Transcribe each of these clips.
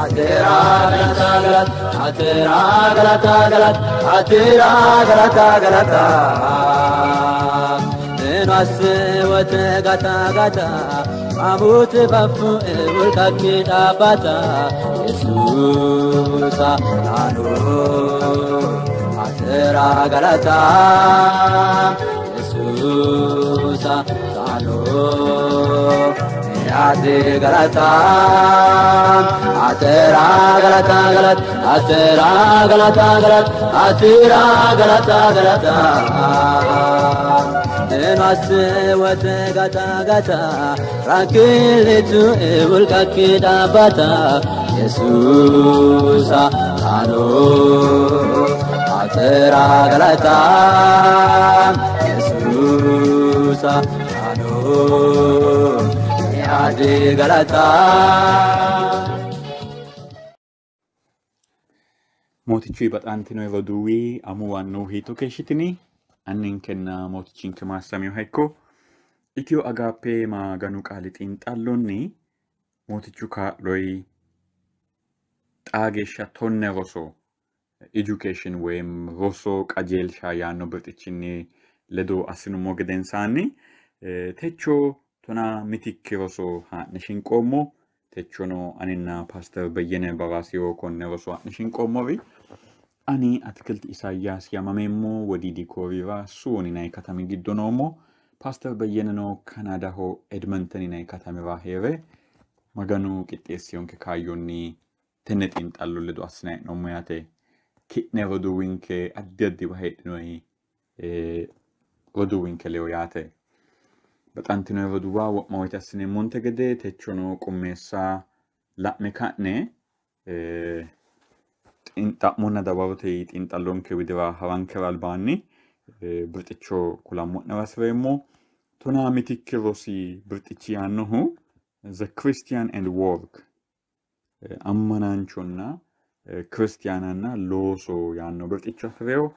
Atera galata galat, atera galata galat, atera galata galata. Enwas wot gata gata, amut bafu ulkaki dabata. Yesusa nanu atera galata. Yesusa nanu ati galata. Atera galata galat, atera galata galat, atera galata galata. Enwas wot gata gata, rakilitu ulkaki dabata. Yesusa nanu atera galata. Yesusa nanu ati galata. Mootichu baxantino roduuwi amuwannu hiitto keeshshitini anninkenna mootichinke maassamiyoha ikko Itiyo Agaappe Maganu qaali xiinxallonni mootichu kaa'loyi xaa geeshsha 10 roso education woyim roso qajeelsha yaanno birxichinni ledo assinummo gedensaanni techo 12 roso haa'ne shinqoommo. Techono aninna Paaster Beyyene Baraasiyo konne roso haa'ne shinqoommori. Ani Atikilti Isaayyaas yaamameemmo Wodiidi Koorira Suwon yinanni katami giddo noommo. Paaster Beyyeneno Kanaadaho Edmonton yinanni katamira hee're Maganu qixxeessiyonke kaayyonni tenne xiinxallo ledo assinanni hee'noommo yaate. Ki'ne roduuwinke addi addiwa heedhinoyi roduuwinke ledo yaate. Baxantino roduuwa wo'ma woyte assineemmonte gede techono qummeessa la'ne ka'ne xa'monna dawarote xiinxallonke widira harankera albaanni birxicho kulammo'nera hasireemmo. 12 rosi birxichi yaannohu The Christian and Work, ammanaanchonna kiristiyaananna looso yaanno birxicho afi'reyo.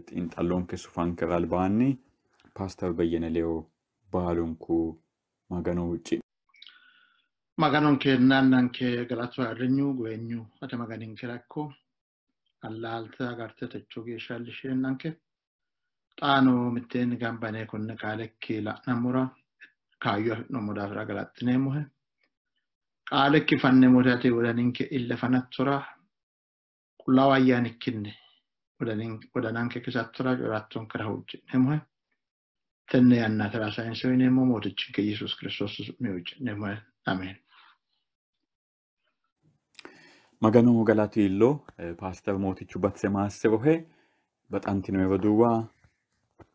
Xiinxallonke sufankera albaanni Paaster Beyyene ledo baalunku Maganu huucci. Maganonke nannanke galatu ayirrinyu guweenyu ate Maganinkera ikko allaalte agarte techo geeshsha illisheenanke xaano mitteenni gamba yine konne qaalekki la'nammora kaayyo afi'noommo daafira galaxxineemmohe. Qaalekki fanneemmo ate wodaninke ille fanattora Qullaawu Ayyaanikkinni wodananke kisattora coyi'rattonkera huucci'neemmohe. Tenne yannatera sayinse uyineemmo Mootichinke Yesuus Kiristoosi su'minni huucci'neemmohe. Ameen. Maganu galatu iillo Paaster Mootichu batise maassirohe. Baxantino roduuwa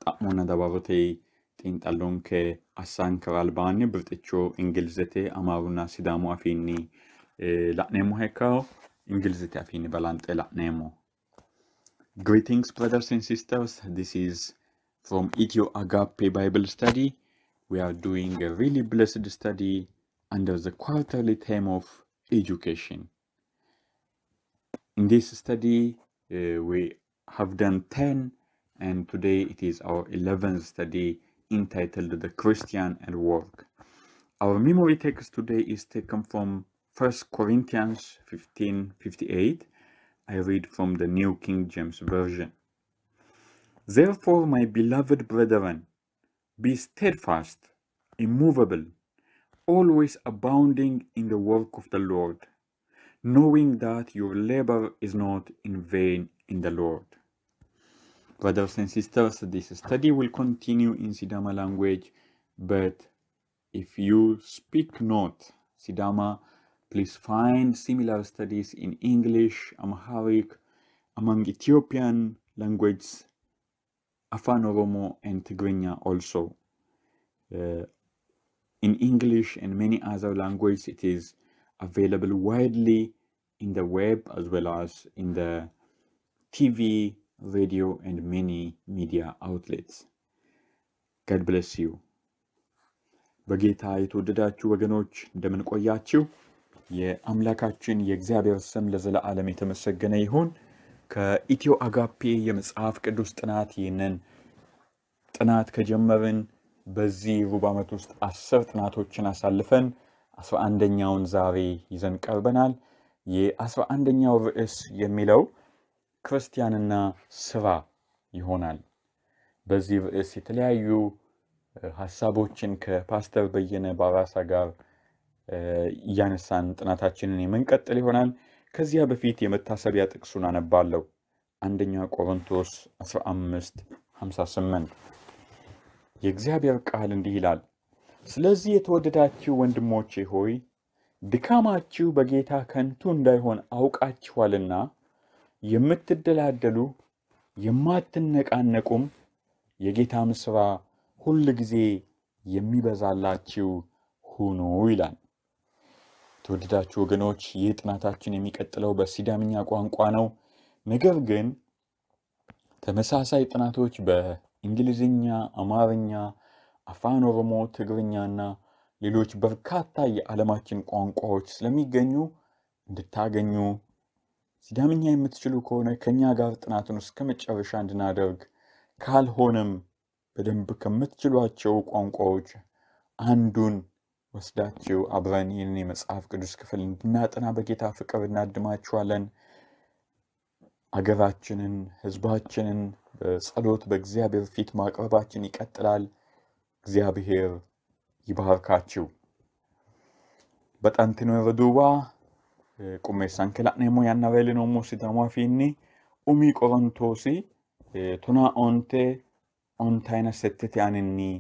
xa'monna dawarote xiinxallonke assankera albaanni birxicho Ingilizete, Amaarunna Sidaamu afiinni la'neemmoha ikkawo. Ingilizete afiinni balanxe la'neemmo. Greetings brothers and sisters, this is from Ethio Agape Bible Study. We are doing a really blessed study under the quarterly theme of education. In this study, we have done 10, and today it is our 11th study entitled The Christian and Work. Our memory text today is taken from 1 Corinthians 15:58. I read from the New King James Version. Therefore, my beloved brethren, be steadfast, immovable, always abounding in the work of the Lord, knowing that your labor is not in vain in the Lord. Brothers and sisters, this study will continue in Sidama language, but if you speak not Sidama, please find similar studies in English, Amharic, among Ethiopian languages, Afan Oromo and Tigrinya also. In English and many other languages, it is available widely in the web as well as in the TV, radio, and many media outlets. God bless you. በጌታ የተወደዳችሁ ወገኖች እንደምን ቆያችሁ? የአምላካችን የእግዚአብሔር ስም ለዘላለም የተመሰገነ ይሁን። ከኢትዮ አጋፔ የመጽሐፍ ቅዱስ ጥናት ይህንን ጥናት ከጀመርን በዚህ ሩብ ዓመት ውስጥ 10 ጥናቶችን አሳልፈን 11ኛውን ዛሬ ይዘን ቀርበናል። የ11ኛው ርዕስ የሚለው ክርስቲያንና ስራ ይሆናል። በዚህ ርዕስ የተለያዩ ሀሳቦችን ከፓስተር በየነ ባራሳ ጋር እያነሳን ጥናታችንን የምንቀጥል ይሆናል። ከዚያ በፊት የመታሰቢያ ጥቅሱን አነባለሁ። አንደኛ ቆሮንቶስ 15:58 የእግዚአብሔር ቃል እንዲህ ይላል፣ ስለዚህ የተወደዳችሁ ወንድሞቼ ሆይ ድካማችሁ በጌታ ከንቱ እንዳይሆን አውቃችኋልና የምትደላደሉ የማትነቃነቁም የጌታም ሥራ ሁል ጊዜ የሚበዛላችሁ ሁኑ ይላል። የተወደዳችሁ ወገኖች፣ ይህ ጥናታችን የሚቀጥለው በሲዳምኛ ቋንቋ ነው። ነገር ግን ተመሳሳይ ጥናቶች በእንግሊዝኛ፣ አማርኛ፣ አፋን ኦሮሞ፣ ትግርኛና ሌሎች በርካታ የዓለማችን ቋንቋዎች ስለሚገኙ እንድታገኙ ሲዳምኛ የምትችሉ ከሆነ ከኛ ጋር ጥናቱን እስከ መጨረሻ እንድናደርግ፣ ካልሆነም በደንብ ከምትችሏቸው ቋንቋዎች አንዱን ወስዳችሁ አብረን ይህንን የመጽሐፍ ቅዱስ ክፍል እንድናጠና በጌታ ፍቅር እናድማችኋለን። አገራችንን፣ ሕዝባችንን በጸሎት በእግዚአብሔር ፊት ማቅረባችን ይቀጥላል። እግዚአብሔር ይባርካችሁ። Baxantino roduuwa, qummeessanke la'neemmo yannara iillinoommo Sidaamu afiinni umi Qorontoosi 15:58 aaninni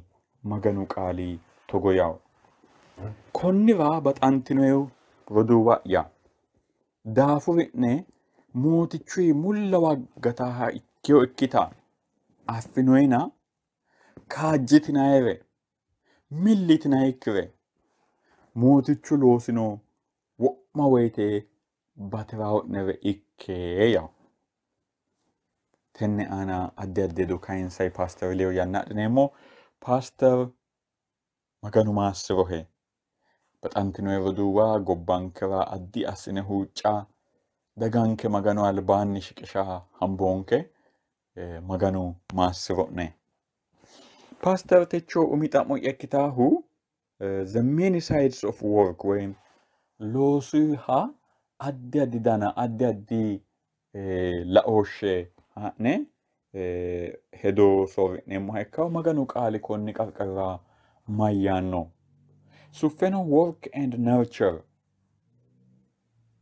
Maganu qaali togo yawo. Konnira baxantino roduuwa'ya, daafuri'ne mootichuyi mullawa gataaha ikkiyo ikkita affinoyina kaajjitinayire milli yitinayikkire mootichu loosino wo'ma woyite batiraa'nere ikke yawo. Tenne aana addi addi hedo kayinsayi ፓስተር ሌው yanna adhineemmo። ፓስተር Maganu maassirohe. Baxantino roduuwa, gobbankera addi assine huucca daganke Maganu albaanni shiqisha hamboonke. Maganu maassiro'ne. ፓስተር techo umi xa'mo'ya ikkitaahu the many sides of work ወይም loosuha addi addi dana addi addi laooshshe haa'ne hedo soorri'neemmoha ikkawo Maganu qaali konni qarqarira mayyaanno? Suffeno work and nurture,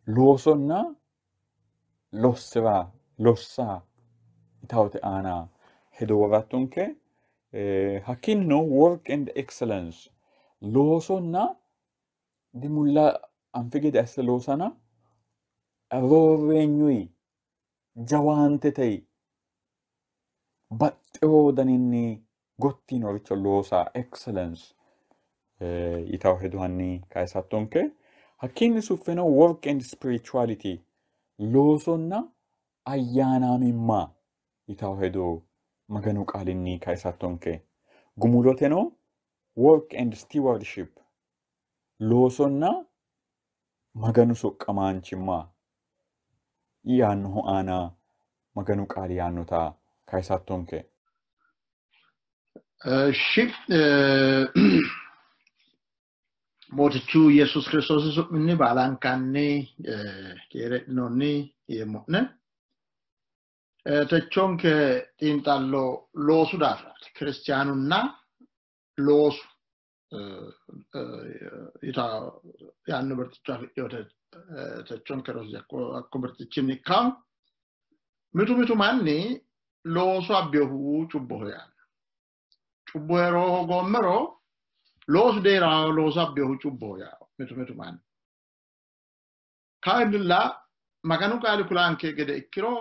loosonna lossira lossa yitawote aana hedo worattonke. Hakkiinnino work and excellence, loosonna dimulla anfi gede asse loosana roorreenyuyi jawaantetey baxxewo daninni gotti yiinoricho loosa excellence yitawo hedo hanni kayisattonke. Hakkiinni suffeno work and spirituality, loosonna ayyaanaamimma yitawo hedo Maganu qaalinni kayisattonke. Gumuloteno work and stewardship, loosonna Maganu soqqamaanchimma yaannohu aana Maganu qaali yaannota kayisattonke. እሺ፣ mootichu Yesuus Kiristoosi su'minni baalankanni keere'noonni yeemmo'ne. Techonke xiinxallo loosu daafiraati. Kiristiyaanunna loosu yaanno birxicho afidhinote techonke rosi hakko birxichinni ikkawo. Mitu mitu manni loosu abbiyohu cubboho yaanno. Cubbo yeroo hoogoommero loosu deeraho, loosu abbiyohu cubboho yaao mitu mitu manni. Kayinnilla Maganu qaali kulanke gede ikkiro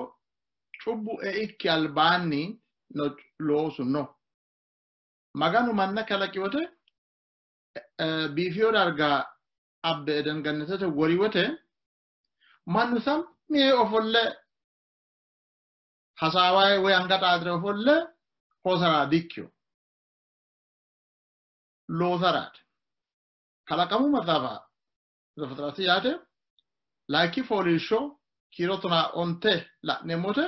cubbu eikki albaanni loosu no. Maganu manna kalaqi wote biifiyo darga abbe Eden gannatete wori wote mannu sammi yee ofolle hasaawayi woyi anga xaaxire ofolle hosara dikkiyo. Loosaraati. Kalaqamu maxaafa ዘፍጥረት yaate layinki fooliishsho kiiro 15 la'neemmote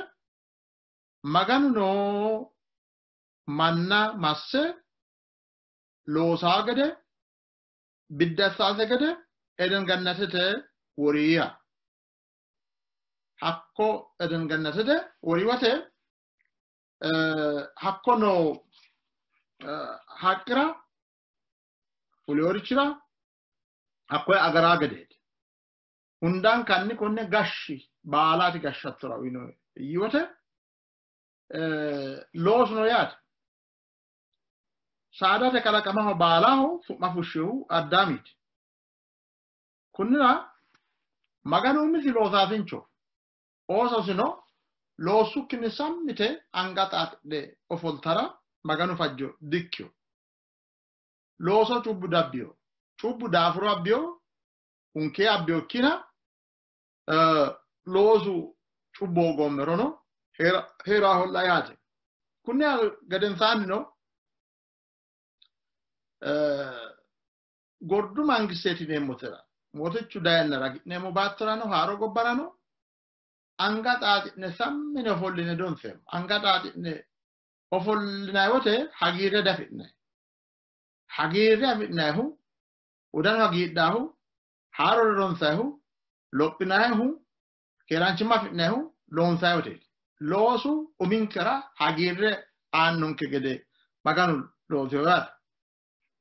Maganu noo manna masse loosaa gede biddi assaase gede Eden gannatete woriya. Hakko Eden Gannatete wori wote hakko noo haqqira fuliworichira hakkoye agaraa gedeeti. Hundankanni konne gashshi baalaati gashshattora uyino yii wote loosuno yaate. Saadate kalaqamaho baalaho su'ma fushshihu Addaamiiti. Kunnira Maganu umisi loosaasincho oososino loossukkinni sammite anga xaaxidhe ofoltara Maganu fajjo dikkino. Looso cubbu dabbiyo, cubbu daafuro abbiyo, hunkee abbiyo ikkina loosu cubbu hoogoommerono hee'raholla yaate. Kunni gedensaannino gordu mangisteeti yineemmotera mootichu dayenna ragi'neemmo baattorano haaro gobbarano anga xaaxi'ne sammine ofolline donfeemmo. Anga xaaxi'ne ofollinanni wote hagiirre diafi'nanni. Hagiirre afi'nannihu wodanu hagiidhaahu haarore ronsayihu lophinayihu keeraanchimma afi'nannihu loonsayi woteeti. Loosu uminkera hagiirre aannonke gede Maganu loosino yaate,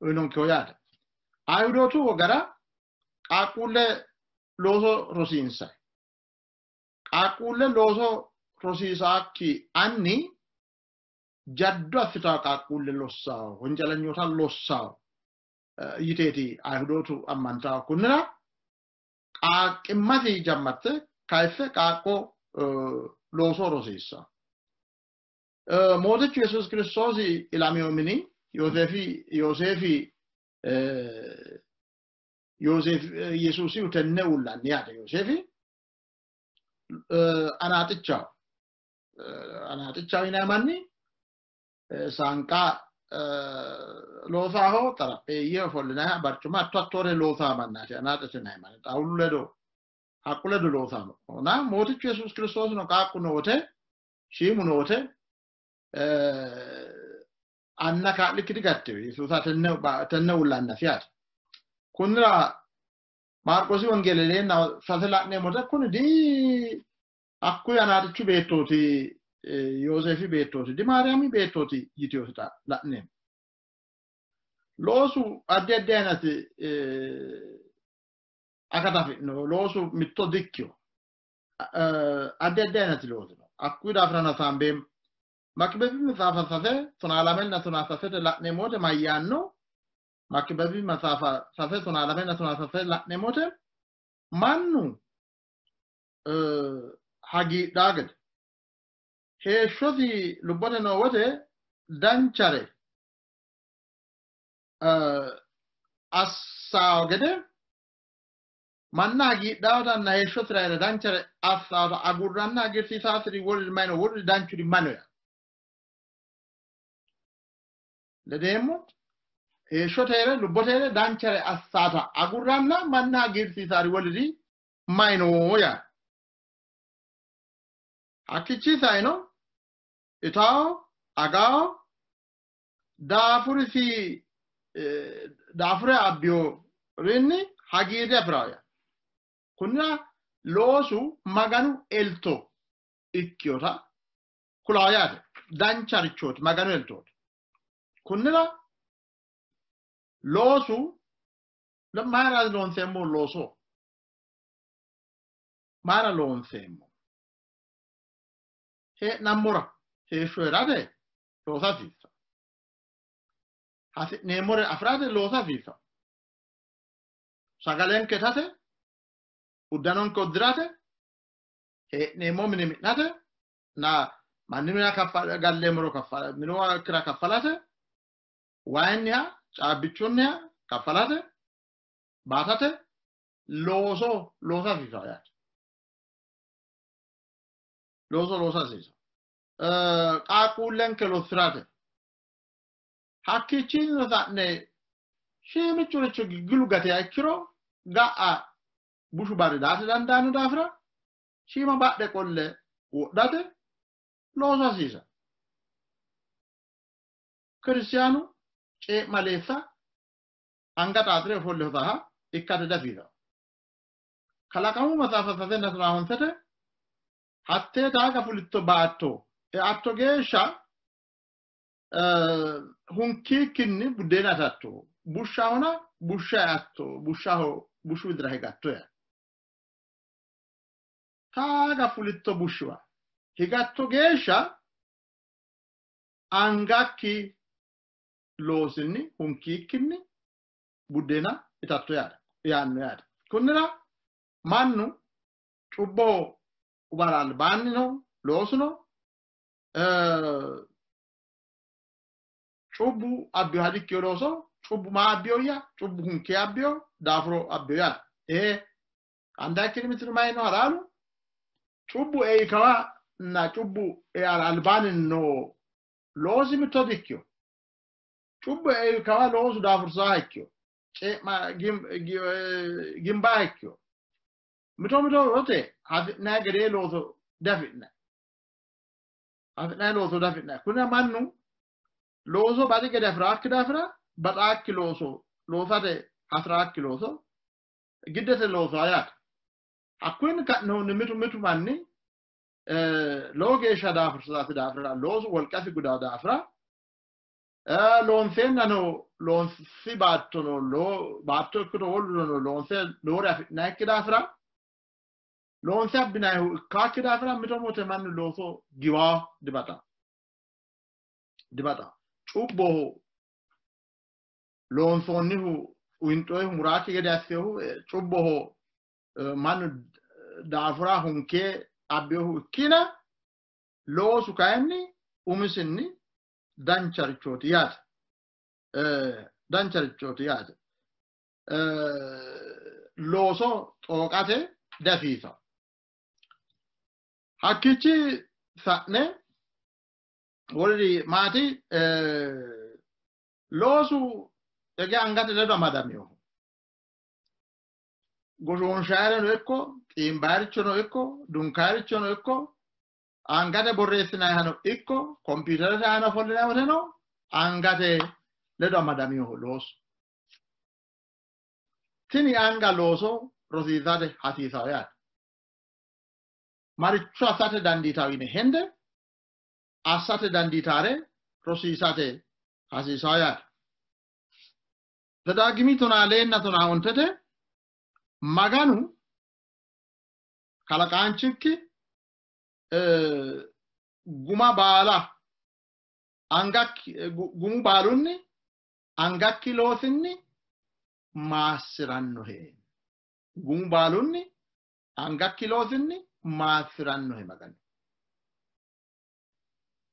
uyinonkeho yaate. Ayihudootu wogara qaaqquulle looso rosiinsayi. Qaaqquulle looso rosiisaakki anni jaddo assitawo qaaqquulle lossawo, wonjalanyoota lossawo yiteeti Ayihudootu ammantawo. Kunnira qaaqqimmasi jammarte kayisse qaaqqo looso rosiissawo. Mootichu Yesuusi Kiristoosi ilamino mini Yooseefi Yooseef Yesuusihu tenne uullanni yaate. Yooseefi anaaxichaho. Anaaxichaho yinanni manni saanqa loosaho, xarapheeyye ofollinanniha barcuma hatto hattoore loosaa mannaati anaaxete yinanni manni. Xawulu ledo haqqu ledo loosaa na Mootichu Yesuusi Kiristoosino qaaqqu noote shiimu noote anna kaa'likki digattino Yesuusa tenne uullannasi yaate. Kunnira Maarqoosi wongeele leenna sase la'neemmote kuni di hakkuyi anaaxichu beettooti Yooseefi beettooti di Maariyaami beettooti yitiyosita la'neemmo. Loosu addi addi ayinati akata afi'no, loosu mitto dikkino. Addi addi ayinati loosino. Hakkuyi daafira nasaambeemmo. Makibebi maxaafa sase tonaa lamenna tonaa sasete la'neemmo wote mayyaanno? Makibebi maxaafa sase tonaa lamenna tonaa sase la'neemmo wote mannu hagiidhaa gede heeshshosi lubbote noo wote danchare assawo gede manna hagiidhaawotanna heeshshosira heere danchare assaawota agurranna hagiirsiisaasiri woliri mayino woliri danchuri mayino yaa. Ledeemmo heeshshote heere lubbote heere danchare assaata agurranna manna hagiirsiisaari woliri mayino yaa. Hakkichi saino itawo agawo daafurisi daafure abbiyorinni hagiirre afi'rawo yaa. Kunnira loosu Maganu elto ikkiyota kulawo yaate. Dancharichooti Maganu eltooti. Kunnira loosu mayira loonseemmo looso? Mayira loonseemmo? Hee'nammora heeshsho hee'rate loosa hasiissa. Hasi'neemmore afi'rate loosa hasiissa. Sagalenke itate, uddanonke uddirate, hee'neemmo mine mi'nate, na manni mina galleemmoro minu kira kaffalate, wayinniha caabbichunniha kaffalate, baatate looso loosa hasiissawo yaate. Looso loosa hasiissawo. Qaaqquullenke lossirate. Hakkiichinnino sa'ne shiimichuricho gigilu gatiha ikkiro ga'a bushu barri daate dandaanno daafira shiima badhe qolle wodhate looso hasiisa. Kiristiyaanu cee'maleessa anga xaaxire ofolle hosaha ikkate dasiisawo. Kalaqamu maxaafa sasenna tonaa honsete Hattee taaga fulitto baatto eatto geeshsha hunkiikkinni buddeena itatto. Bushshahona bushsha eatto, bushshaho bushshu widira higatto yaa. Taaga fulitto bushshuwa higatto geeshsha angakki loosinni hunkiikkinni buddeena itatto yaate yaanno yaate. Kunnira mannu cubboho ubara albaanni no loosuno cubbu abbiyo hadikkiyo looso cubbu maa abbiyoyya cubbu hunkee abbiyo daafuro abbiyo yaate. Ee andakkini mitiri mayino halaalu cubbu ei kawa na cubbu eara albaanni no loosi mitto dikkiyo. Cubbu ei kawa loosu daafursaa ikkiyo. Cee'ma gimbaa ikkiyo. Mito mito wote hafi'nanni gedee looso diafi'nanni. Hafi'nanni looso diafi'nanni. Kunira mannu looso baxi gede afiraakki daafira baxaakki looso loosate hasiraakki looso giddete loosaa yaate. Hakkunni ka'nohunni mitu mitu manni lowo geeshsha daafursaasi daafira loosu wolqasi gudaa daafira loonseennano loonsi baattono baatto ikkito woluno loonse lowore afi'nannikki daafira loonse abbinannihu ikkaakki daafira mito mote mannu looso giwaa dibaxa dibaxa. Cubboho loonsoonnihu winxoyihu muraakki gede assehu cubboho mannu daafura hunkee abbiyohu ikkina loosu kayinni umisinni dancharichooti yaate. Dancharichooti yaate. Looso xooqate dihasiisawo. Hakkiichi sa'ne woluri maati loosu ege angate ledo amadaminoho. Goshoonshaayireno ikko xiimbaayirichono ikko dunkaayirichono ikko angate borreessinayihano ikko kompiuterete aana ofollinanni woteno angate ledo amadaminoho loosu. Tini anga looso rosiisate hasiisawo yaate. Maricho assate dandiitawo yine hende assate dandiitaare rosiisate hasiisawo yaate. Zedaagimi 12 15 Maganu kalaqaanchikki guma baala angakki gumu baalunni angakki loosinni maassirannohe. Gumu baalunni angakki loosinni maassirannohe Maganu.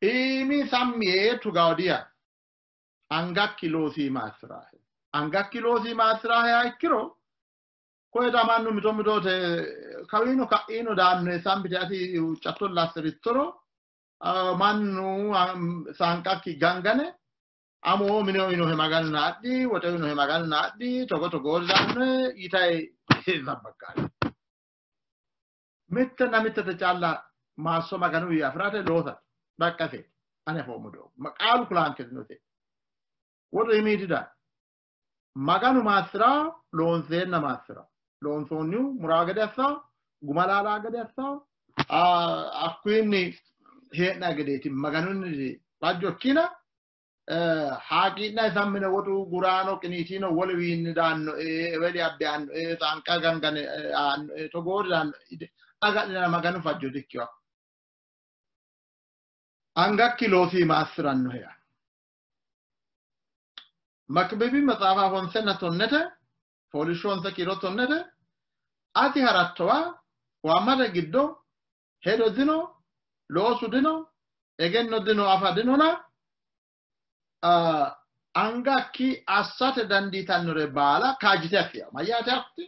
Iimi sammi yee tugawo diya angakki loosi maassiraahe. Angakki loosi maassiraahe ikkiro koye xa mannu mito mitote kawiino ka'iino daannohe sambite ati huuccatto lassirittoro mannu saanqakki gangane amo mine uyinohe Maganu naadhi woxe uyinohe Maganu naadhi togo togoori daannohe yitayi sabbakkaari. Mittenna mittete calla maasso Maganuwi afirate loosate baqqase ane afoommo doogo qaalu kulaanke dinote. Woxu iimiidi daanno. Maganu maassiraa loonseenna maassiraa. Loonsoonnihu muraa gede assawo, guma laalaa gede assawo, hakkuyinni hee'nanni gedeeti Maganunni fajjo ikkina haaqii'nanni sammine woxu guraano qiniitino woluwiinni daannoe eweli abbe aannoe saanqa gangane aannoe togoori daannoe agadhinana Maganu fajjo dikkiwa. Angakki loosi maassirannohe. Makibibi maxaafa 10 10 fooliishsho 9 kiiro 10 ati harattowa waammate giddo hedo dino loosu dino egenno dino afa dinona angakki assate dandiitannore baala kaajjite assiya. Mayyaate hatti?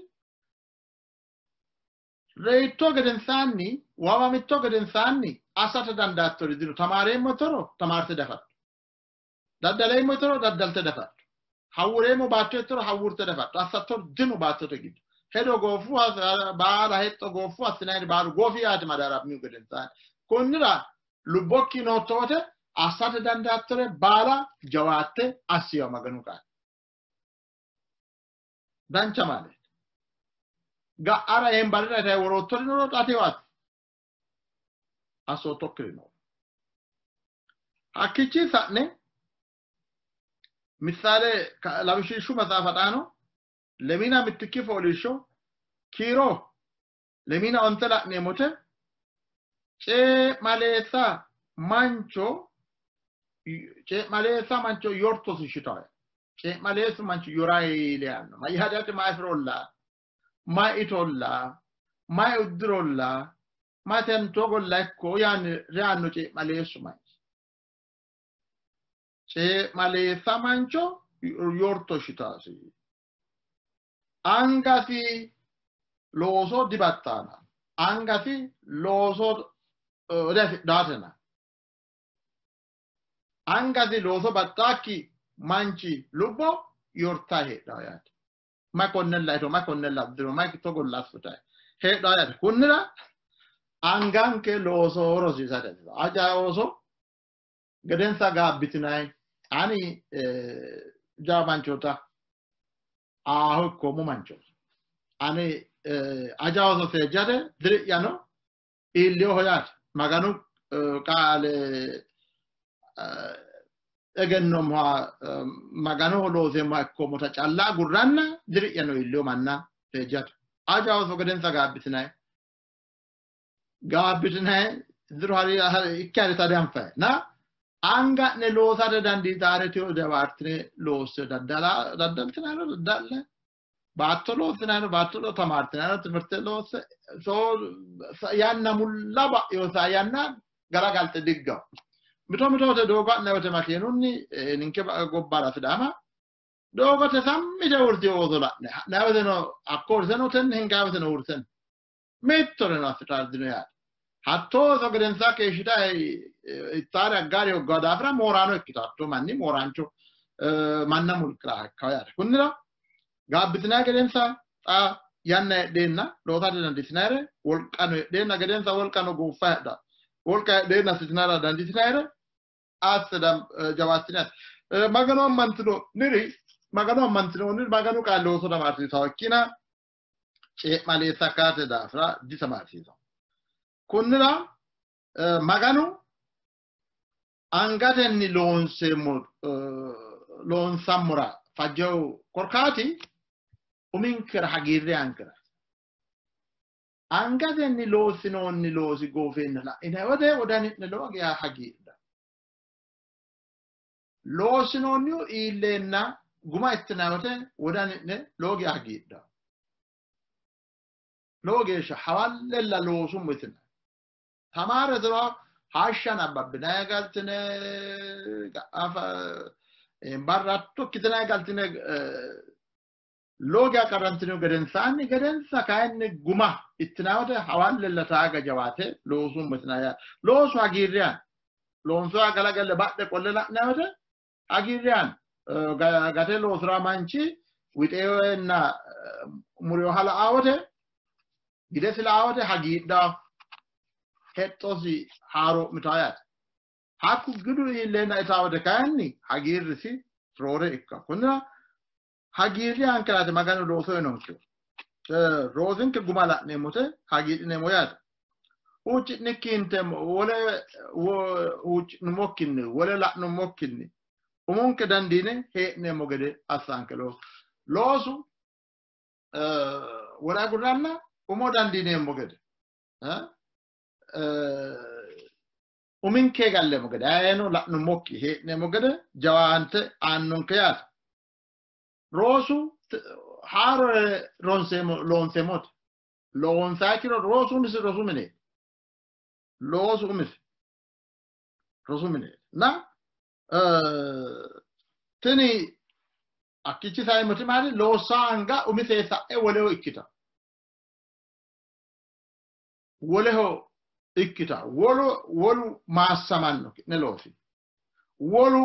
Reyitto gedensaanni waamamitto gedensaanni assate dandaattori dino. Tamaareemmo toro tamaarte dafatto. Daddaleemmo toro daddalte dafatto. Hawureemmo baatto toro hawurte dafatto. Assattori dino baattote giddo. Hedo goofu baala hexxo goofu assinayiri baalu goofi yaate madaaramihu gedensaanni. Konnira lubbokki nootto wote assate dandaattore baala jawaatte assiyo Maganu qaali. Dancha maaleeti. Ga'ara eembarira itayi woroottori noro xatewaati. assoottokiri no. Hakkiichi sa'ne Misale lawishshu maxaafa xaano 12 fooliishsho kiiro 25 la'neemmote cee'maleessa mancho yortosi shitawe. Cee'maleessu mancho yorayi yaanno. Mayyaate mayi firolla, mayi itolla, mayi uddirolla, mayi tentogolla ikko yaanni reanno cee'maleessu manchi. Cee'maleessa mancho yorto shitaasi. Angasi looso dibaxxaana. Angasi looso diafidhaatena. Angasi looso baxxaakki manchi lubbo yortaa heedhaa yaate. Mayi konnella ito, mayi konnella uddiro, mayi togolla assitayi heedhaa yaate. Kunnira anganke looso rosiisate. Aja ooso gedensa gaabbitinayi ani jawa manchoota aaho ikkoommo manchooti. Ani aja ooso seejjate diri'yano iilleoho yaate. Maganu qaale egennoommoha Maganoho looseemmoha ikkoommota calla agurranna diri'yano iilleo manna seejjate. Aja ooso gedensa gaabbitinayi gaabbitinayi diru ikki harita dianfayi na anga'ne loosate dandiitaare tiyo jawaartine loosse daddaltinaano daddalle baatto loossinaano baatto tamaartinaano timirte loosse so yanna mulla ba'yo sa yanna garagalte diggawo. Mito mitote doogo ha'nanni wote makeenunni ninke gobbara Sidaama doogote sammite uurriteyo ooso la'ne ha'nanni woteno hakko uurriteno tenne hinganni woteno uurriteno mittoreno assitaari dino yaate. Hattoo ooso gedensaa keeshshitayi ittaare aggaari hoggawo daafira mooraano ikkito hattoo manni mooraancho manna mulqiraa ikkawo yaate. Kunnira gaabbitinayi gedensa xa yanna heedheenna loosate dandiitinayire wolqano heedheenna gedensa wolqano gooffa heedha wolqa heedheenna assitinara dandiitinayire asse jawaattine asse. Magano ammantinoonniri Magano ammantinoonniri Maganu qaali looso tamaarsiisawo ikkina cee'maleessa ikkate daafira ditamaarsiisawo. Kunnira Maganu angatenni loonseemmo loonsammora fajjewo korkaati uminkera hagiirre aankera. Angatenni loossinoonni loosi goofeenna la'inanni wote wodani'ne lowo geya hagiidha. Loossinoonnihu iilleenna guma ittinanni wote wodani'ne lowo geya hagiidha. Lowo geeshsha hawallella loosummo yitinanni. Tamaare diro hashsha nabbabbinanni galtine barra hatto ikkitinanni galtine lowo geya qarrantinihu gedensaanni gedensa kayinni guma ittinanni wote hawallella taaga jawaate loosummo yitinanni yaate. Loosu hagiirre aanno. Loonsoha galagalle badhe qolle la'nanni wote hagiirre aanno. Gate loosira manchi wixeenna muriyoha la'aa wote gidesi la'aa wote hagiidhawo. Hexxosi haaroo'mitawo yaate. Hakku gidu iilleenna itaa wote kayinni hagiirrisi roore ikkawo. Kunnira hagiirri aankeraati Maganu looso uyinonkehu. Roosinke guma la'neemmote hagiidhineemmo yaate. Huucci'nikki inteemmo wole huucci'nummokkinni wole la'nummokkinni umonke dandiine hee'neemmo gede assanke loosu. Loosu wole agurranna umo dandiineemmo gede uminke galleemmo gede ayeeno la'nummokki hee'neemmo gede jawaante aannonke yaate. Rosu haarore ronseemmo loonseemmote. Loonsayi ikkiro rosu umisi rosu mineeti. Loosu umisi rosu mineeti. Na tini hakkiichi saeemmoti maati loossaa anga umise sa'e woleho ikkita. Woleho ikkita. Wolu maassamanno ki'ne loosi. Wolu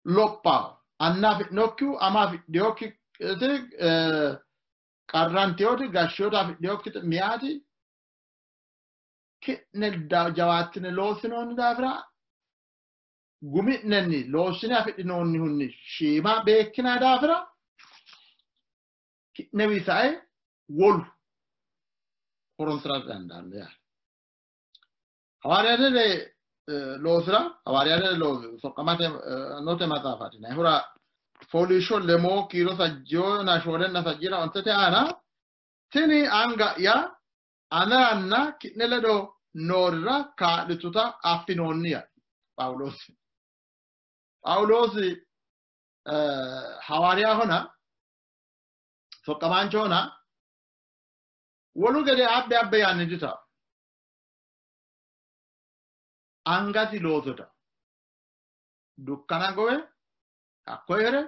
lophawo. Anna afidhinokkihu ama afidhinokkiti qarranteyooti gashshoota afidhinokkiti miyaati ki'ne jawaattine loossinoonni daafira gumi'nenni loossine afidhinoonnihunni shiima beekkinanni daafira ki'newi sae wolu horonsira dandaanno yaate. Hawaariyaatete loosira hawaariyaatete loosi soqqamate note maxaafaati nayihura fooliishsho lemoo kiiro sajjona shoolenna sajjina ontete aana tini anga'ya aneranna ki'ne ledo noorira kaa'lituta affinoonni yaate Phaawuloosi. Phaawuloosi hawaariyaahona soqqamaanchohona wolu gede abbe abbe yaanni dita angasi loosota dukkana gowe hakko here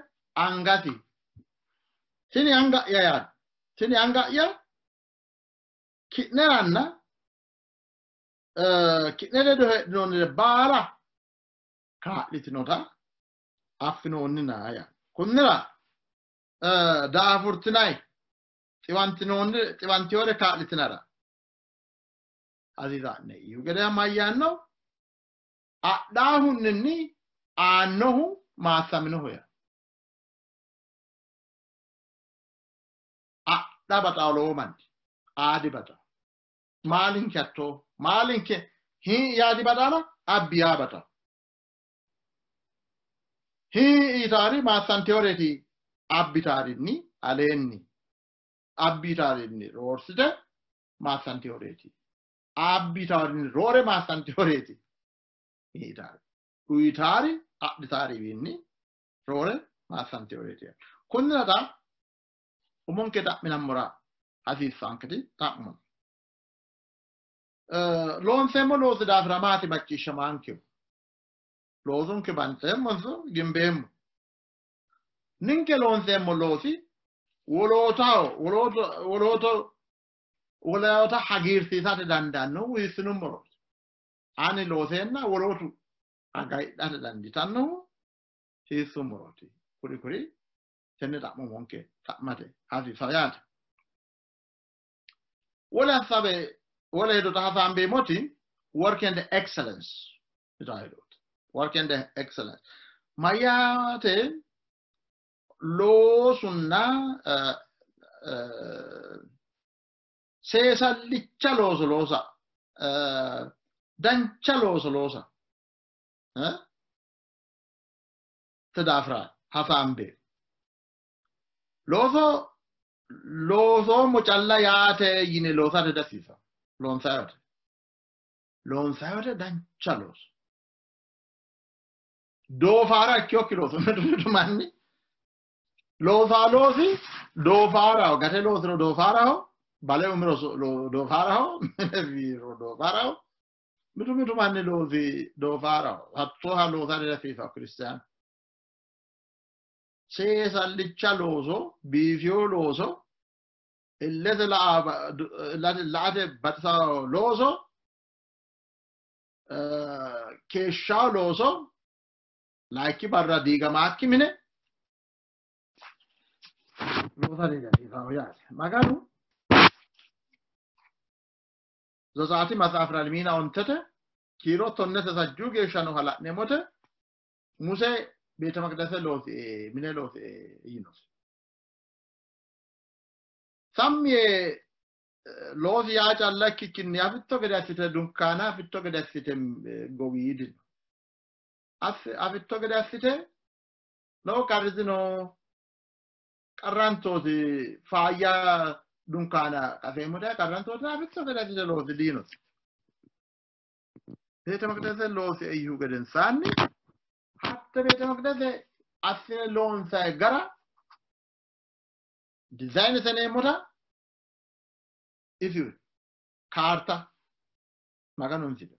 angasi tini anga'ya yaate tini anga'ya ki'neranna ki'ne ledo heedhinoonnire baala kaa'litinota affinoonnina yaate. Kunnira daafurtinayi xiwantinoonni xiwantiyore kaa'litinara hasiisa'ne iyu gede mayyaanno adhaahunninni aannohu maassaminoho yaa. Adha baxawo lowo manni aa dibaxawo. Maalinke hatto maalinke hii yaa dibaxaala abbi yaa baxawo. Hii yitaari maassanteyoreeti abbitaarinni aleenni abbitaarinni roorsite maassanteyoreeti. Abbitaarinni roore maassanteyoreeti. Yitaari. Uyitaari adhitaariwiinni roore maassanteyoreeti. Kunnira xa umonke xa'minammora hasiissaanketi xa'mo. Loonseemmo loosi daafira maati macciishshamaankehu? Loosonke banxeemmonso gimbeemmo? Ninke loonseemmo loosi wolootaho woloota hagiirsiisate dandaannohu hiissinummorooti? Ani looseenna wolootu hagayidhate dandiitannohu hiissummorooti? Kuri kuri tenne xa'mo umonke xa'mate hasiisawo yaate. Wole hasabe wole hedo xa hasaambeemmoti work and excellence yitaa hedooti. Work and excellence mayyaate loosunna seesallicha looso loosa dancha looso loosa te daafira hasaambe looso loosoommo calla yaate yine loosate dasiisa loonsayote loonsayote dancha looso doofaara ikkiyokki looso mitu mitu manni loosaa loosi doofaaraho gate loosiro doofaaraho bale umiro doofaaraho mine fiiro doofaaraho mitu mitu manni loosi doofaaraho hattooha loosate dasiisawo kiristiyaanu. Seesallicha looso biifiyo looso illete la'ate baxisawo looso keeshshawo looso layikki barra diigamaakki mine loosate dasiisawo yaate. Maganu Zotsaati maxaafira lemiina ontete kiiro tonnete sajjuu geeshsha nooha la'neemmote Muse beete maqdase loosi mine loosi yinosi. Sammi yee loosi yaa calla ikkikkinni afitto gede assite dunkaana afitto gede assite gowiidino. Afitto gede assite lowo qarrisino qarrantooti faayya dunkaana qaseemmo daye qarrantooti afitto gede assite loosi diinosi. Beete maqdase loosi eyihu gedensaanni hatte beete maqdase assine loonsayi gara dizayine seneemmota isi kaarta Maganu inside.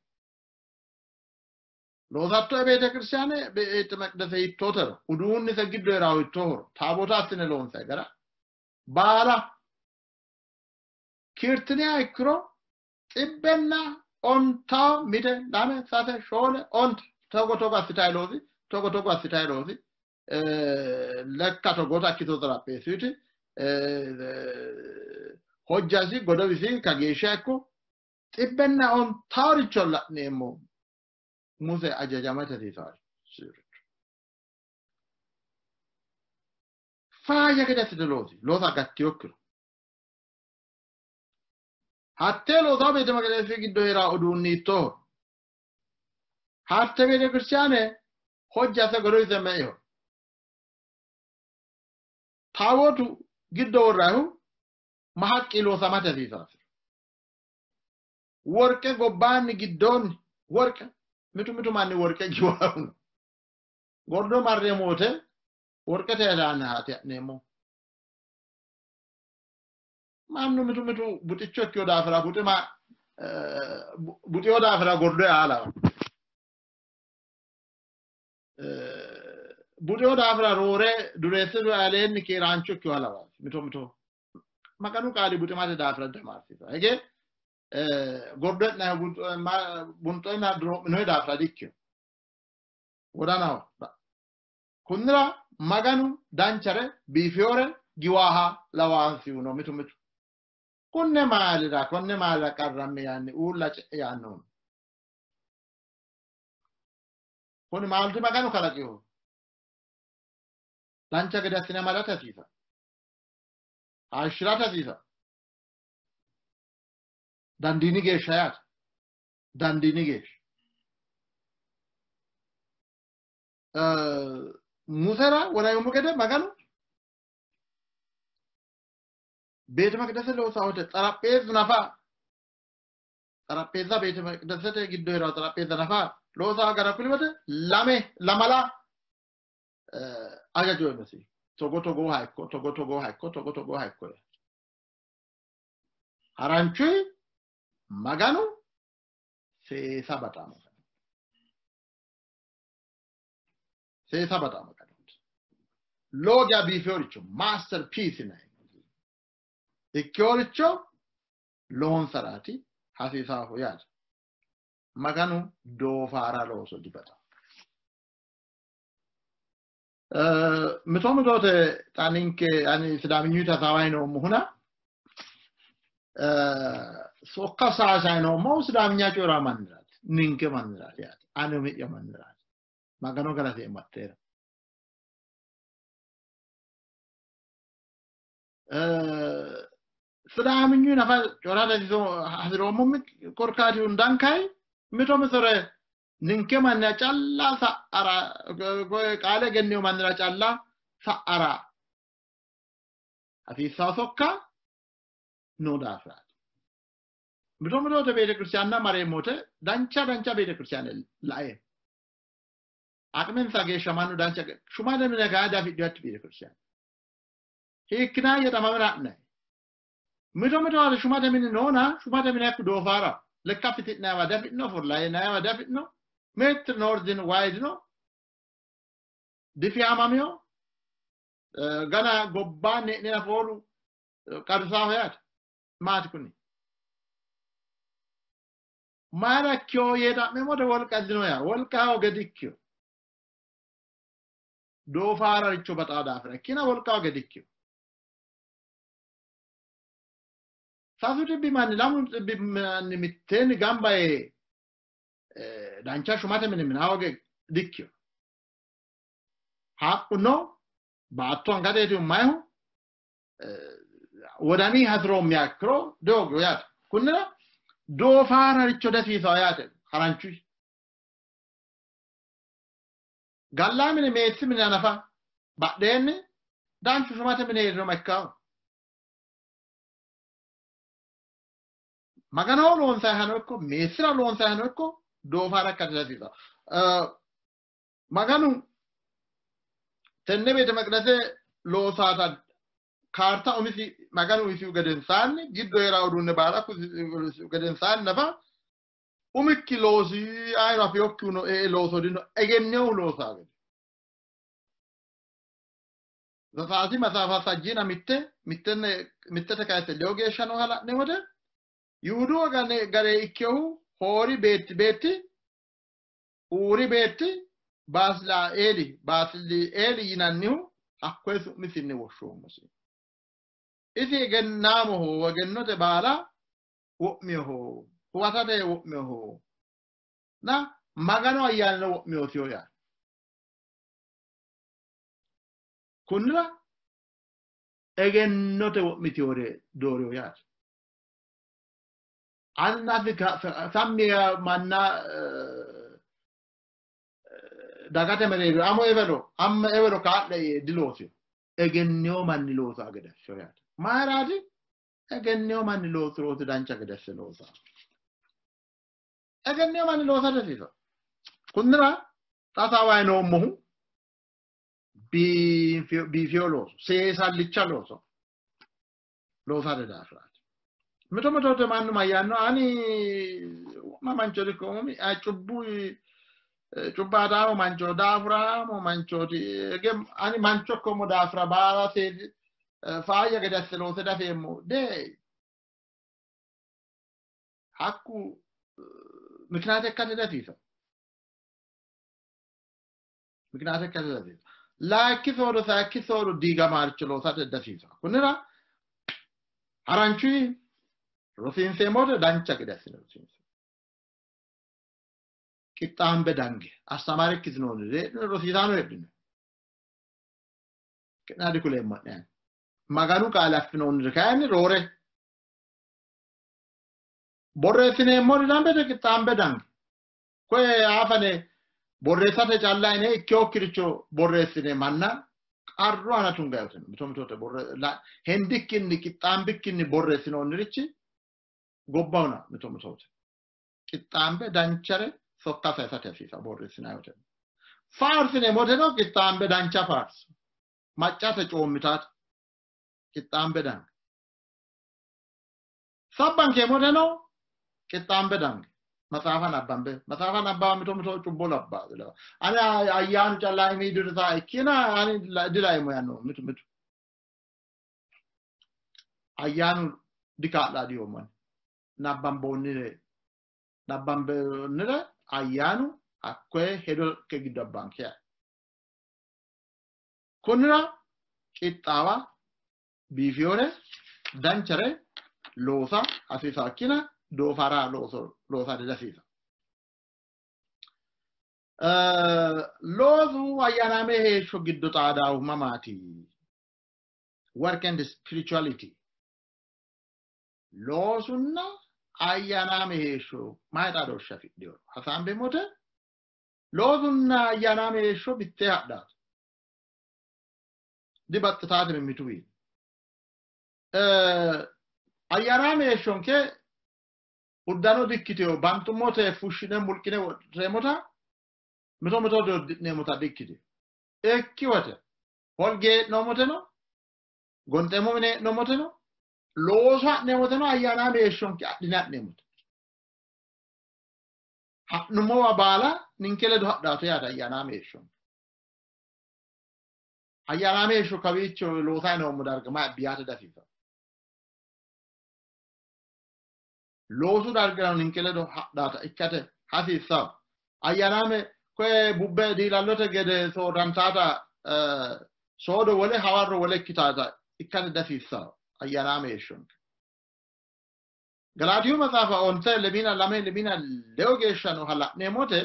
Loosatto beete kiristiyaane beete maqdase hiittootero uduunnise giddo heeraahu hiittoohoro taaboota assine loonsayi gara baala kiirtiniha ikkiro xibbenna ontawo mite lame sase shoole onte togo togo assitayi loosi togo togo assitayi loosi lekka togoota ikkito xarapheessuuti hojjasi godowisi kageeshsha ikko xibbenna ontaworicho la'neemmo Muse ajajamate hasiisaaricho. Faayya gede assite loosi loosa gattiyokkiro hattee loosaa beete maqdesi giddo heeraa uduunni hiittooho Hatte beetekiristaane hojjase godowise meeho. Taawootu giddo worraahu mahaqqi loosamate hasiisaasi. Worqe gobbaanni giddoonni worqe mitu mitu manni worqe giwaahu. Gordo marreemmo wote worqete ilaana haate ha'neemmo. Mannu mitu mitu buxicho ikkiyo daafira buxima buxiyo daafira gordo eaa lawa. Buxiyo daafira roore dureessitu aleenni keeraancho ikkiyoha lawa mito mito. Maganu qaali buximate daafira damaarsiisa. Hige gordo e'nayihu bunxoyna duroo'minoyi daafira dikkino. Wodanaho. Kunnira Maganu danchare biifiyore giwaaha lawaansihuno mitu mitu. Kunne maalira konne maalira qarramme yaanni uulla ce'e yaannohu. Kuni maalti Maganu kalaqiho. Dancha gede assine amadate hasiisa. Hayishshirate hasiisa. Dandiini geeshsha yaate. Dandiini geeshsha. Musera wonayummo gede Maganu beete maqidase loosawote xarapheezu nafa xarapheeza beete maqidasete giddo hee'rawo xarapheeza nafa loosaa gara kuli wote lame lamala hajajoommosi. Togo togooha ikko, togo togooha ikko, togo togooha ikko. Haranchuy Maganu seesa baxaamo. Seesa baxaamo. Lowo geya biifeworicho masterpiece yinanni. Ikkeworicho loonsaraati hasiisaahu yaate. Maganu doofaara looso dibaxawo. Mito mitote xa ninke ani Sidaaminyuta hasaawayi noommohuna sokka saysayi noommohu Sidaaminya coyi'raa manniraati, ninke manniraati yaate, ani umi'ya manniraati. Magano galateemmo atteera. Sidaaminyu nafa coyi'rate hasi'roommo korkaati hundan kayi mito mitore ninke mannira calla sa'ara qaale egenniyo mannira calla sa'ara hasiissawo sokka noo daafiraati. Mito mitote beetekiristiyaanna mareemmo wote dancha dancha beetekiristiyaane laeemmo. Aqminsa geeshsha mannu dancha shumate mine kayi diafidhino hatti beetekiristiyaane. Hiikkinayya xa mamira ha'nayi? Mito mito shumate mini noona shumate mini hakku doofaara lekka fiti'nayiwa diafi'no, ofollayinayiwa diafi'no, meettir noordino wayidino difiamamino, gana gobbaanni hee'nena foolu qarrisaaho yaate. Maati kuni? Mayira ikkiyo yee xa'meemmote wolqa dino yaa, wolqa hooge dikkiyo. Doofaararicho baxaa daafira ikkina wolqa hooge dikkiyo. Sasu xibbi manni lamu xibbi manni mitteenni gamba yee dancha shumate mine mina hooge dikkiyo. Haqqu no, baatto angateeti ummayihu, wodani hasiroommiha ikkiro dihoogiyo yaate. Kunnira doofaararicho dasiisawo yaate haranchuy. Gallaa mine meessi mine nafa badheenni danchu shumate mine hee'riro ma ikkawo? Maganoho loonsayihano ikko meessira loonsayihano ikko doofaara ikka dihasiisawo. Maganu tenne beete maqidase loosaata kaarta umisi Maganu uyisihu gedensaanni giddo hee'ra uduunne baala kulisihu gedensaanni nafa umikki loosi ayino afiyokkihuno ee looso dino egennehu loosaa gede. Zafaasi maxaafa sajjiina mitte mittenne mittete kayise leyo geeshsha nooha la'ne wote Yihudu gare ikkehu Hoori beetti beetti Uuri beetti Baasilaeeli Baasilieli yinannihu hakkoye su'misinni woshshoommosi. Isi egennaamoho, egennote baala wo'minoho, huwatate wo'minoho, na Maganu ayyaanino wo'minosiho yaate. Kunnira egennote wo'mitinore doorino yaate. Annasi sammi manna Dagate mereero amo ewelo amma ewelo kaa'le yee diloosino. Egenneyo manni loosaa gede asse yaate. Mayiraati? Egenneyo manni loosirooti dancha gede asse loosaa. Egenneyo manni loosa dihasiisanno. Kunnira xa hasaaway noommohu biifeyo looso, seesallicha looso loosate daafiraati. Mito mito mannu mayyaanno ani wo'ma mancho dikkoommo cubbu cubbaataamo mancho daafuraamo manchooti ani mancho ikkoommo daafira baala faayya gede asse loose dafeemmo de hakku mikinaate ikkate dihasiisanno. Mikinaate ikkate dihasiisanno. Layikki soodo sayikki soodo diigamaaricho loosate dihasiisanno. Kunnira haranchuyi rosiinseemmote dancha gede assine rosiinseemmo. Qixxaambe dange astamaare ikkitinoonni rosiisaano heedhino. Ki'naa dikuleemmo'ne ani. Maganu qaale affinoonniri kayinni roore borreessineemmori dambete qixxaambe dange. Koye afane borreessate calla ine ikkinokkiricho borreessine manna qarru aana tungayote mito mitote hendikkinni qixxaambikkinni borreessinoonnirichi gobbahona mito mitote. Qixxaambe danchare sokka sayisate hasiisa borreessinayote. Faarsineemmoteno qixxaambe dancha faarso. Maccate coommitaate qixxaambe dange. Sabbankeemmoteno qixxaambe dange. Matsaafa nabbambe matsaafa nabbawa mito mito cubbo labbaa. Ani ayyaanu calla imi dirsaa ikkina ani dilayeemmo yaanno mitu mitu. Ayyaanu dikaa'laa diyoommo ani. Nabbamboonnire nabbamboonnire ayyaanu hakkoye hedonke giddo abbaanke yaate. Kunnira qixxaawa biifiyore danchare loosa hasiisaakkina doofara looso loosa dihasiisanno. Loosu ayyaanaame heeshsho giddo xaadaahu mamaati? Work and spirituality. Loosunna ayyaanaame heeshsho mayi xaadooshshe afidhino? Hasaambeemmote loosunna ayyaanaame heeshsho mittee hadhaate. Dibaxxitaate mimmituwiinni. Ayyaanaame heeshshonke uddano dikkiteyo banxummote fushshine mulqine wodhineemmota mito mito uddi'neemmota dikkiteyo. Ikki wote holge hee'noommoteno gonxeemmo mine hee'noommoteno looso ha'neemmoteno ayyaanaame heeshshonke adhine ha'neemmote. Ha'nummowa baala ninke ledo hadhaate yaate ayyaanaame heeshshonke. Ayyaanaame heeshsho kawiicho loosayi noommo darga mayi abbi yaate dihasiisanno. Loosu dargirano ninke ledo hadhaata ikkate hasiissanno. Ayyaanaame koye bubbe diilallote gede soorrantaata soodo wole hawarro wole ikkitaata ikkate dihasiissanno ayyaanaame heeshshonke. Galaatiyu maxaafa 12 2 2-4 geeshsha nooha la'neemmote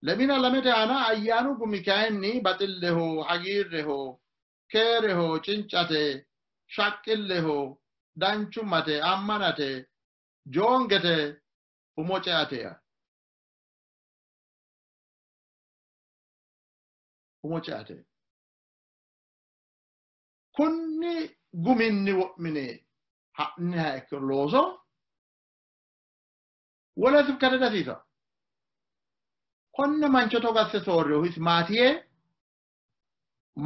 2-2 aana ayyaanu gumi kayinni baxilleho, hagiirreho, keereho, cincate, shaqqilleho, danchummate, ammanate, joongete, umo ceate yaa. Umo ceate. Kunni guminni wo'mine ha'niha ikkiro looso wole sibkate dihasiisanno. Konne mancho togo asse soorrihu isi maati yee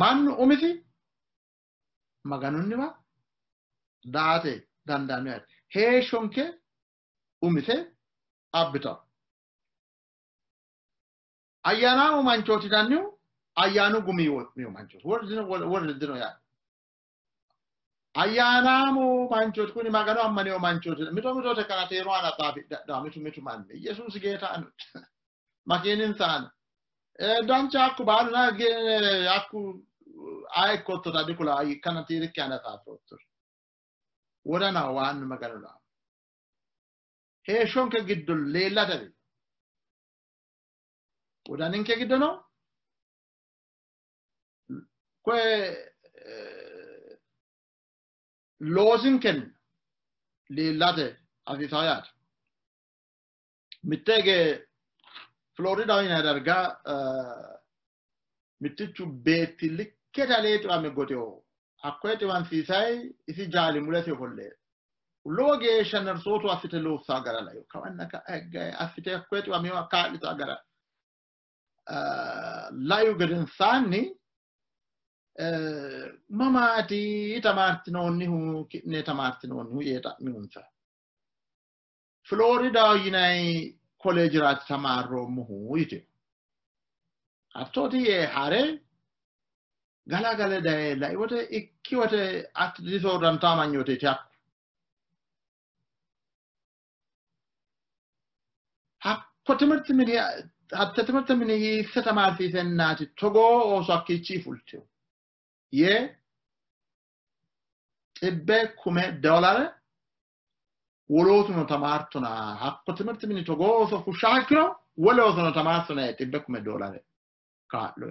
mannu umisi Maganunniwa daate dandaanno yaate. Heeshshonke umise abbitanno. Ayyaanaamo manchooti yinannihu ayyaanu gumi wo'mino manchooti. Wolu dino yaate. Ayyaanaamo manchooti kuni Magano ammanino manchooti. Mito mitote kanateeru aana xaafidhe hadhawo mitu mitu manni Yesuusi geeta ano makiininsa aana dancha hakku baaluna hakku aye ikkoottota dikula kanatiirikki aana xaafiroottori. Wodanaho waannu Maganu laanno. Heeshshonke giddo leellate wodaninke giddo no koye loosinkenni leellate hasiisawo yaate. Mitte hige Floridaho yinanni darga mittichu beetti likkete alee xiwame goxewo. Hakkoye xiwansiisayi isi jaali mulesi ofolle lowo geeshsha narsootu assite loossaa gara layo kawanna ka'a higgayi assite hakkoye xiwamewa kaa'litaa gara layu gedensaanni mamaati tamaartinoonnihu ki'ne tamaartinoonnihu yee xa'minonsa. Floridaho yinanni kolleejiraati tamaarroommohu yite. Hattooti yee hare galagale daye lai wote ikki wote atti disoorrantaa amanyooteeti hakku. Hakko timirti mini hatte timirte mini hiisse tamaarsiisennaati togoo ooso hakkiichii fultewo yee $100,000 wolootuno tamaartona hakko timirti mini togoo ooso fushsha ikkiro wole oosono tamaartona yee $100,000 kaa'lo.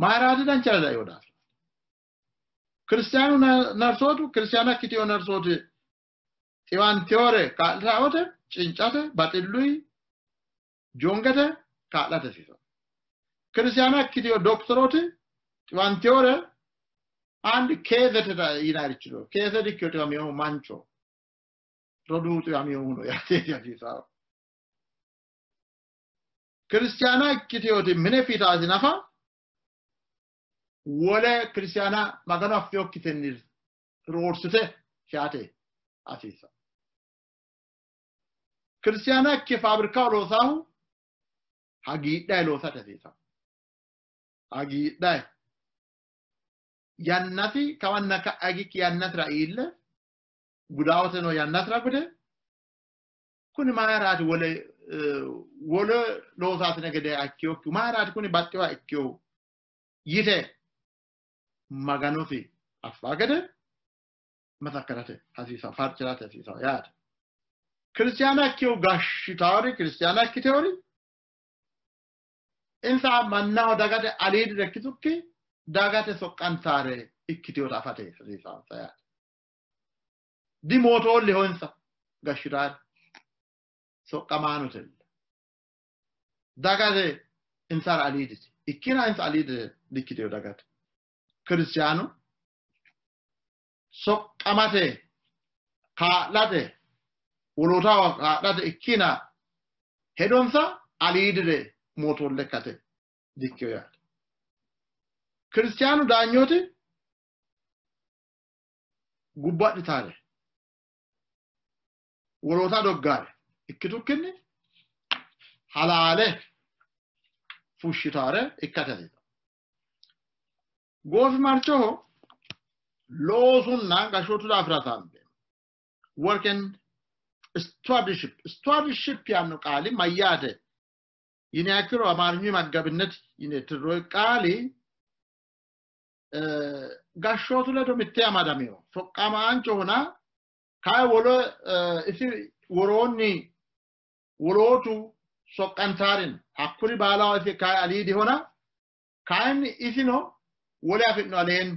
Mayiraati danchare laino daafira. Kiristaanu narsootu kiristaana ikkitewo narsooti xiwantewore kaa'litaa wote cincate baxilluyi jongete kaa'late hasiisanno. Kiristaana ikkitewo doktorooti xiwantewore አንድ ኬዘት yinarichi no keeze dikkino xiwaminohu mancho roduu xiwaminohu no yaate hasiisawo. Kiristaana ikkitewooti mine fiixaasi nafa wole kiristaana Magano affinokkitenni roorsite shaate hasiissanno. Kiristaana ikke faabirikaho loosaahu hagiidhayi loosate hasiisanno. Hagiidhayi yannasi kawanna ka'a higikki yannasira iille gudaawoteno yannasira gude kuni mayiraati wole wole loosaasine gede ikkeyokkihu mayiraati kuni baxxewoha ikkeyohu yite Maganosi affaa gede masakkarate hasiisawo farcirate hasiisawo yaate. Kiristaana ikkeyo gashshitaawori kiristaana ikkitewori insa mannaho dagate aliidire ikkitukki dagate soqqantaare ikkitewota afate hasiisaansa yaate. Dimootoolleho insa gashshitaare soqqamaanotella. Dagate insara aliidite ikkina insa aliidire dikkiteyo dagate. Kiristaanu soqqamate kaa'late wolootaho kaa'late ikkina hedonsa aliidire mootoolle ikkate dikkeyo yaate. Kiristaanu daanyooti gubbo adhitaare woloota doggaare ikkitukkinni halaale fushshitaare ikkate hasiisanno. Goofimarchoho loosunna gashshootu daafira hasaambeemmo. Work and stewardship. Stewardship yaanno qaali mayyaate yiniha ikkiro Amaariñu maggabinnet yine tirroyi qaali gashshootu ledo mitte amadamino. Soqqamaanchohona kayi wole isi woroonni wolootu soqqantaarin hakkuri baalaho isi kayi aliidihona kayinni isino wole afi'no aleenni.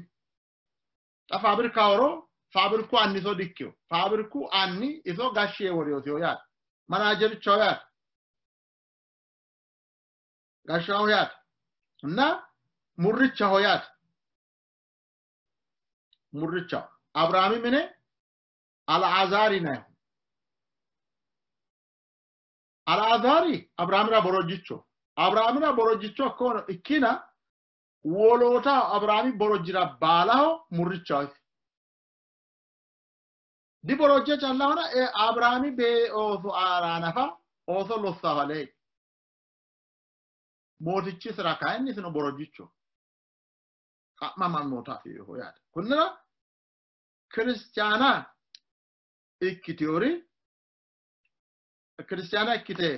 Xa faabirikahoro faabiriku anni iso dikkeyo. Faabiriku anni iso gashshee woreyosiho yaate. Manaajerichaho yaate. Gashshaho yaate. እና murrichaho yaate. Murrichaho. Abiraami mine Alaazaari yinannihu. Alaazaari Abiraamira borojjicho. Abiraamira borojjicho ikkina wolootaho Abiraami borojjira baalaho murrichaho isi. Diborojje callahona Abiraami ooso aara nafa ooso lossaho alee. Mootichisira kayinni isino borojjicho. Xa'mamannoota afeeho yaate. Kunnira kiristaana ikkitewori kiristaana ikkite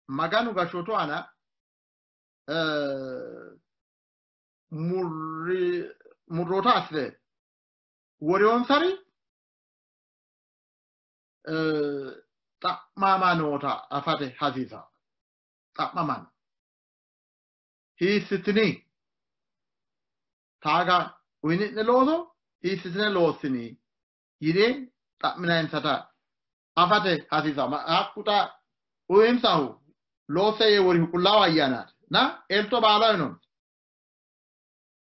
Maganu gashshootu aana murroota assite woreyonsari xa'mamanoota afate hasiisawo. Xa'mamano. Hiissitini taaga uyini'ne looso hiissitine loossini yine xa'minayinsata afate hasiisawo. Hakku xa uyinsahu loosse yee worihu Qullaawa Ayyaanaati na elto baala uyinonsa.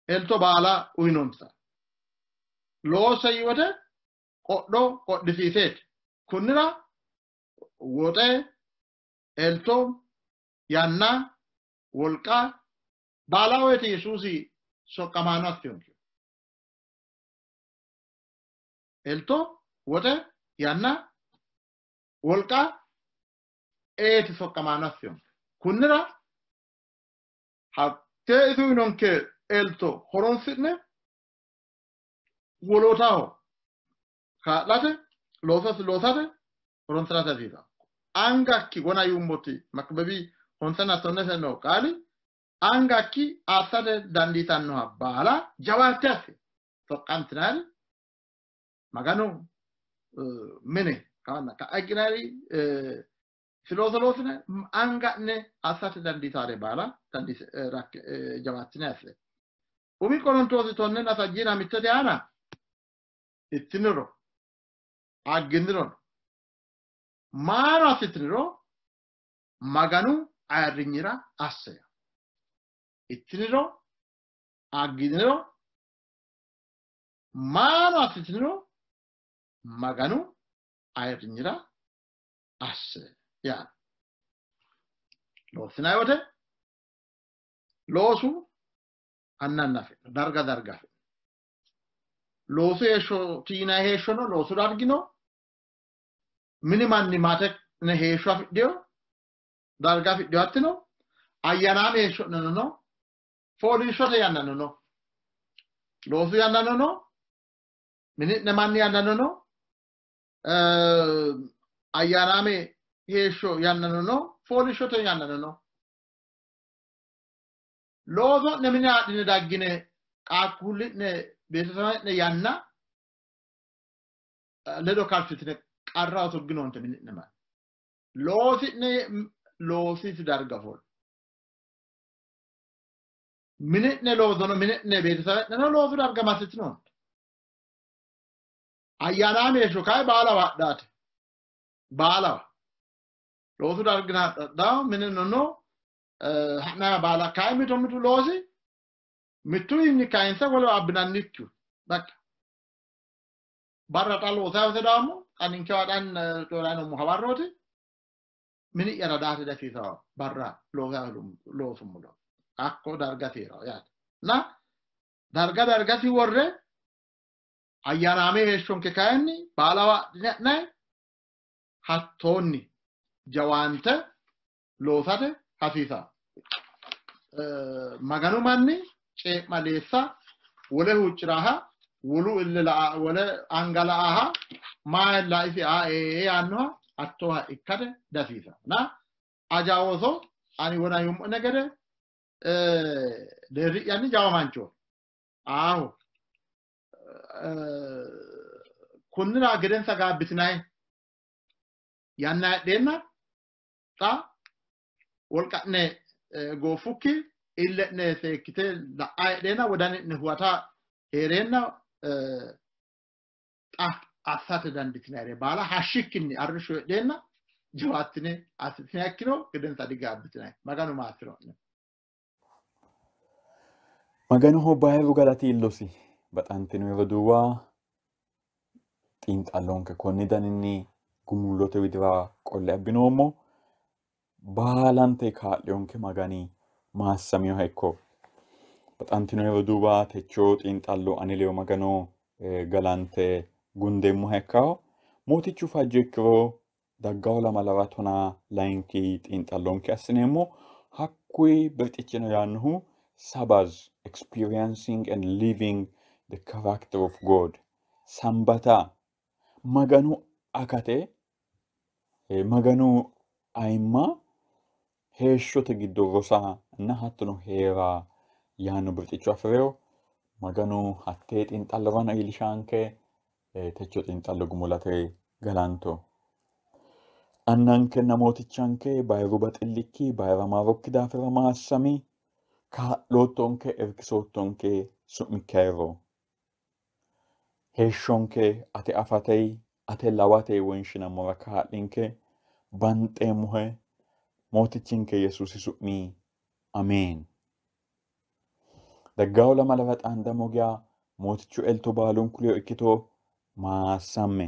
Elto baala uyinonsa. Loosse yiwote qodho qodhisiiseeti. Kunnira woxe, elto, yanna, wolqa baala woyite Yesuusi soqqamaano assiyonke. Elto, woxe, yanna, wolqa eeti soqqamaano assiyonke. Kunnira hattee isi uyinonke elto horonsi'ne wolootaho kaa'late, loosasi loosate horonsi'rate hasiisanno. Angakki wona yuummoti Makibebi honsanna tonnese noo qaali angakki assate dandiitannoha baala jawaatte assi. Soqqantinayiri Maganu mine kawanna ka'a higginayiri silooso loosine anga'ne assate dandiitaare baala jawaattine asse. Umi Qorontoosi tonnenna sajjiina mittete aana ittiniro agginiro maano assitiniro Maganu ayirrinyira asse. Ittiniro agginiro maano assitiniro Maganu ayirrinyira asse yaano. Loossinanni wote loosu annanna afi'no, darga darga afi'no. Loosu heeshsho tiinay heeshsho no, loosu dargi no. Mini manni maate'ne heeshsho afidhino, darga afidhino hattino. Ayyaanaame heeshsho'neno no, fooliishshote yannano no, loosu yannano no, mini'ne manni yannano no, ayyaanaame heeshsho yannano no, fooliishshote yannano no. Looso'ne mine adhine daggine qaaqquulli'ne beetesebe'ne yanna ledo karsitine qarra osogginoonte mini'ne manni. Loosi'ne loosisi darga ofolle. Mini'ne loosono mini'ne beetesebe'neno loosu darga massitinoonte. Ayyaanaame heeshsho kayi baalawa hadhaate. Baalawa. Loosu dargina hadhawo minino no ha'naya baala kayi mitu mitu loosi mittuwiinni kayinse wolewa abbinannikkihu. Bakka. Barra xa loosayi hose daammo xa ninkewa xan coyi'rayi noommo hawarrooti mini'yara daate dihasiisawo barra loosayi loosummo looso. Hakko dargasi heerawo yaate. Na darga dargasi worre ayyaanaame heeshshonke kayinni baalawa adhine ha'nayi hattoonni jawaante loosate hasiisawo. Maganu manni cee'maleessa wole huucciraaha wolu ille la'a wole anga la'aha maayilla isi aa ee yaannoha hattooha ikkate dihasiisawo. Na aja ooso ani wona yuummo'ne gede deerri'yanni jawa manchooti. Aaho kunnira gedensa gaabbitinayi yanna heedheenna xa wolqa'ne gooffukki ille'ne seekkite la'a heedheenna wodani'ne huwata heereenna xa assate dandiitinayire baala hashshikkinni arrishsho heedheenna jawaattine assitiniha ikkiro gedensa digaabbitinayi. Maganu maassiro'ne. Maganoho bayiru galati iillosi. Baxantino roduuwa xiinxallonke konni daninni gumullote widira qolle abbinoommo. Baalante kaa'liyonke Magani maassamiyoha ikko. Baxantino roduuwa techo xiinxallo ani leyo Magano galante gundeemmoha ikkawo. Mootichu fajjo ikkiro daggawo lamalara tonaa layinki xiinxallonke assineemmo. Hakkuyi birxichino yaannohu Sabbath, experiencing and living the character of God. Sambata Maganu akate, Maganu ayimma heeshshote giddo rosanna hattono heera yaanno birxicho afi'reyo. Maganu hattee xiinxallorano iillishaanke techo xiinxallo gumulate galanto. Annankenna mootichanke bayiru baxillikki bayira maarokki daafira maassami kaa'loottonke irkisoottonke su'mikki ayirro. Heeshshonke ate afatey ate lawate wonshinammora kaa'linke banxeemmohe Mootichinke Yesuusi su'mi ameen. Daggawo lamalara xaandamo geya Mootichu elto baalunku ledo ikkito. Maassamme.